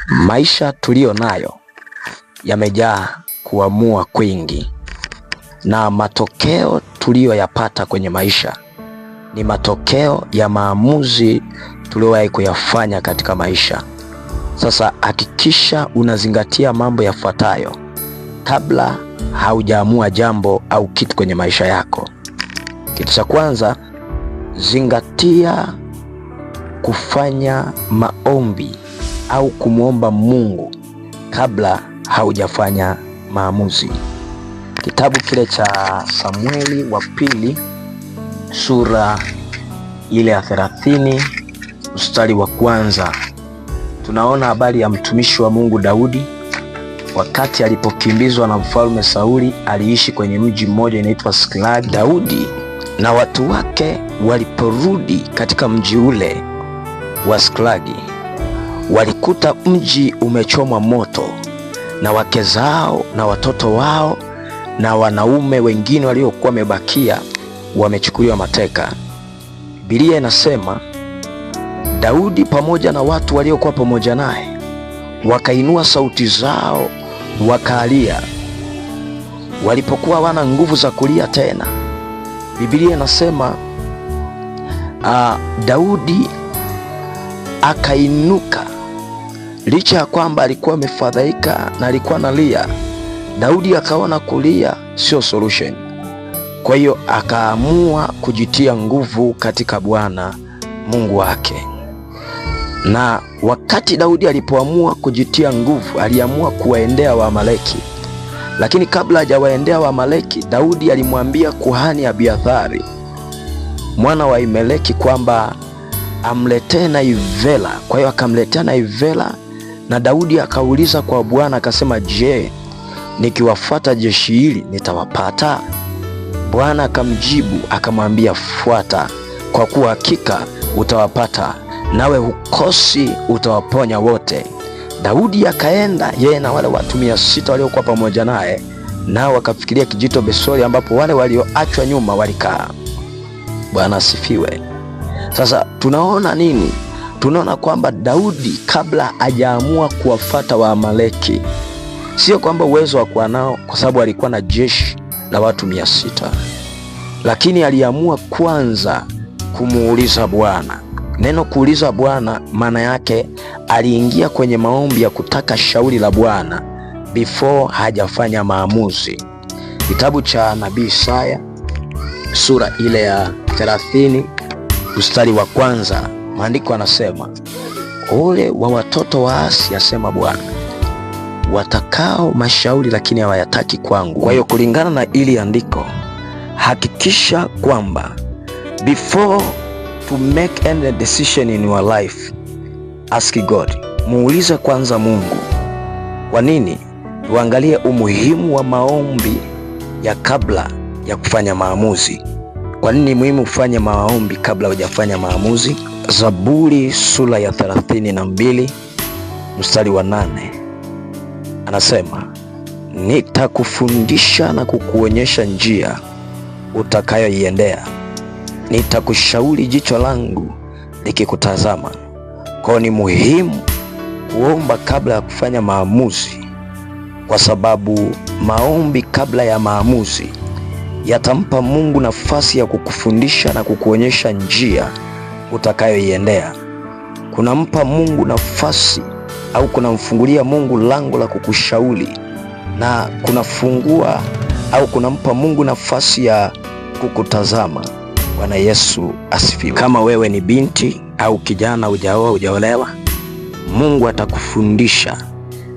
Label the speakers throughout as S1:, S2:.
S1: Maisha tuliyo nayo yamejaa kuamua kwingi, na matokeo tuliyoyapata kwenye maisha ni matokeo ya maamuzi tuliyowahi kuyafanya katika maisha. Sasa hakikisha unazingatia mambo yafuatayo kabla haujaamua jambo au kitu kwenye maisha yako. Kitu cha kwanza, zingatia kufanya maombi au kumwomba Mungu kabla haujafanya maamuzi. Kitabu kile cha Samueli wa pili sura ile ya 30 mstari wa kwanza, tunaona habari ya mtumishi wa Mungu Daudi. Wakati alipokimbizwa na mfalme Sauli, aliishi kwenye mji mmoja inaitwa Siklagi. Daudi na watu wake waliporudi katika mji ule wa Siklagi, walikuta mji umechomwa moto na wake zao na watoto wao na wanaume wengine waliokuwa wamebakia wamechukuliwa mateka. Biblia inasema Daudi pamoja na watu waliokuwa pamoja naye wakainua sauti zao wakalia. Walipokuwa wana nguvu za kulia tena, Biblia inasema Daudi akainuka licha ya kwamba alikuwa amefadhaika na alikuwa analia. Daudi akaona kulia sio solution, kwa hiyo akaamua kujitia nguvu katika Bwana Mungu wake. Na wakati Daudi alipoamua kujitia nguvu, aliamua kuwaendea Waamaleki. Lakini kabla hajawaendea Waamaleki, Daudi alimwambia kuhani Abiathari mwana wa Imeleki kwamba amletee naivela. Kwa hiyo akamletea naivela, na Daudi akauliza kwa Bwana akasema, je, nikiwafuata jeshi hili nitawapata? Bwana akamjibu akamwambia, fuata, kwa kuwa hakika utawapata, nawe hukosi utawaponya wote. Daudi akaenda yeye na wale watu 600 waliokuwa pamoja naye, nao wakafikiria kijito Besori, ambapo wale walioachwa nyuma walikaa. Bwana asifiwe. Sasa tunaona nini? Tunaona kwamba Daudi kabla hajaamua kuwafata Waamaleki, sio kwamba uwezo hakuwa nao, kwa sababu alikuwa na jeshi la watu 600, lakini aliamua kwanza kumuuliza Bwana. Neno kuuliza Bwana maana yake aliingia kwenye maombi ya kutaka shauri la Bwana before hajafanya maamuzi. Kitabu cha nabii Isaya sura ile ya 30 mstari wa kwanza, maandiko anasema, ole wa watoto waasi, asema Bwana, watakao mashauri lakini hawayataki kwangu. Kwa hiyo kulingana na ili andiko, hakikisha kwamba before to make any decision in your life, ask God, muulize kwanza Mungu. Kwa nini? Tuangalie umuhimu wa maombi ya kabla ya kufanya maamuzi. Kwa nini muhimu kufanya maombi kabla hujafanya maamuzi? Zaburi sura ya 32 mstari wa 8 anasema, nitakufundisha na kukuonyesha njia utakayoiendea, nitakushauri jicho langu likikutazama. Kwa ni muhimu kuomba kabla ya kufanya maamuzi, kwa sababu maombi kabla ya maamuzi yatampa Mungu nafasi ya kukufundisha na kukuonyesha njia utakayoiendea. Kunampa Mungu nafasi au kunamfungulia Mungu lango la kukushauri na kunafungua au kunampa Mungu nafasi ya kukutazama. Bwana Yesu asifiwe. Kama wewe ni binti au kijana, hujaoa, hujaolewa, Mungu atakufundisha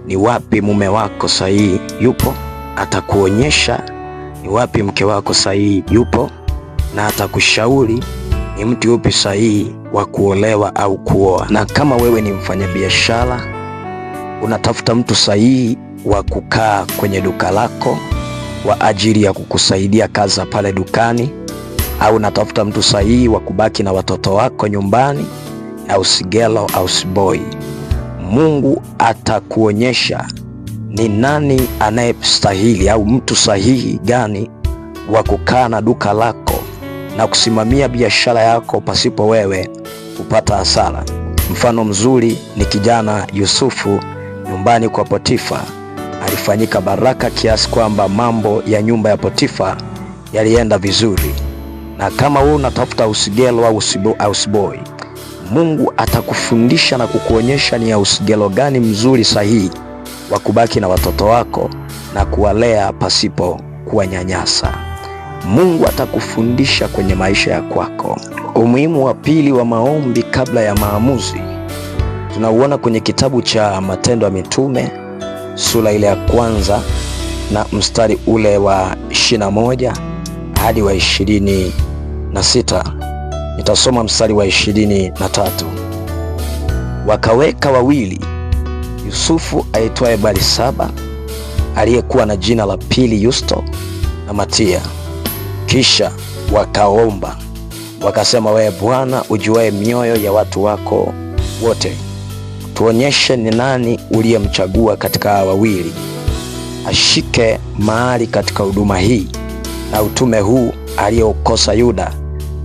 S1: ni wapi mume wako sahihi yupo, atakuonyesha ni wapi mke wako sahihi yupo, na atakushauri ni mtu yupi sahihi wa kuolewa au kuoa. Na kama wewe ni mfanyabiashara, unatafuta mtu sahihi wa kukaa kwenye duka lako kwa ajili ya kukusaidia kazi pale dukani, au unatafuta mtu sahihi wa kubaki na watoto wako nyumbani, au sigelo au siboi, Mungu atakuonyesha ni nani anayestahili au mtu sahihi gani wa kukaa na duka lako na kusimamia biashara yako pasipo wewe kupata hasara. Mfano mzuri ni kijana Yusufu nyumbani kwa Potifa. Alifanyika baraka kiasi kwamba mambo ya nyumba ya Potifa yalienda vizuri. Na kama wewe unatafuta house girl au houseboy, Mungu atakufundisha na kukuonyesha ni house girl gani mzuri sahihi wa kubaki na watoto wako na kuwalea pasipo kuwanyanyasa. Mungu atakufundisha kwenye maisha ya kwako. Umuhimu wa pili wa maombi kabla ya maamuzi tunauona kwenye kitabu cha Matendo ya Mitume sura ile ya kwanza na mstari ule wa 21 hadi wa 26. Nitasoma mstari wa 23. Wakaweka wawili, Yusufu aitwaye Barisaba aliyekuwa na jina la pili Yusto, na Matia. Kisha wakaomba wakasema, wewe Bwana ujuaye mioyo ya watu wako wote, tuonyeshe ni nani uliyemchagua katika hawa wawili ashike mahali katika huduma hii na utume huu aliyoukosa Yuda,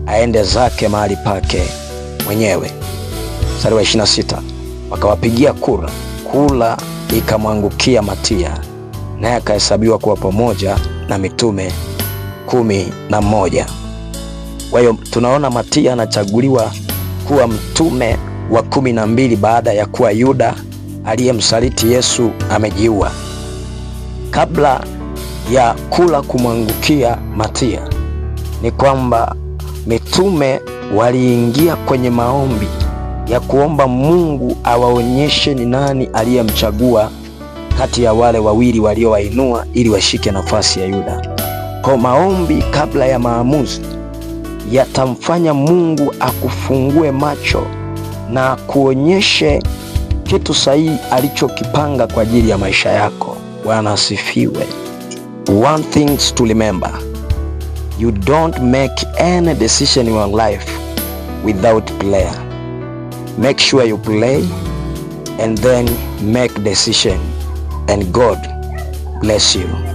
S1: aende zake mahali pake mwenyewe. Mstari wa 26, wakawapigia kura, kura ikamwangukia Matia, naye akahesabiwa kuwa pamoja na mitume 11. Kwa hiyo tunaona Matia anachaguliwa kuwa mtume wa 12 baada ya kuwa Yuda aliyemsaliti Yesu amejiua. Kabla ya kula kumwangukia Matia, ni kwamba mitume waliingia kwenye maombi ya kuomba Mungu awaonyeshe ni nani aliyemchagua kati ya wale wawili waliowainua ili washike nafasi ya Yuda. Kwa maombi kabla ya maamuzi yatamfanya Mungu akufungue macho na kuonyeshe kitu sahihi alichokipanga kwa ajili ya maisha yako. Bwana asifiwe. One thing to remember, you don't make any decision in your life without prayer. Make sure you pray and then make decision, and God bless you.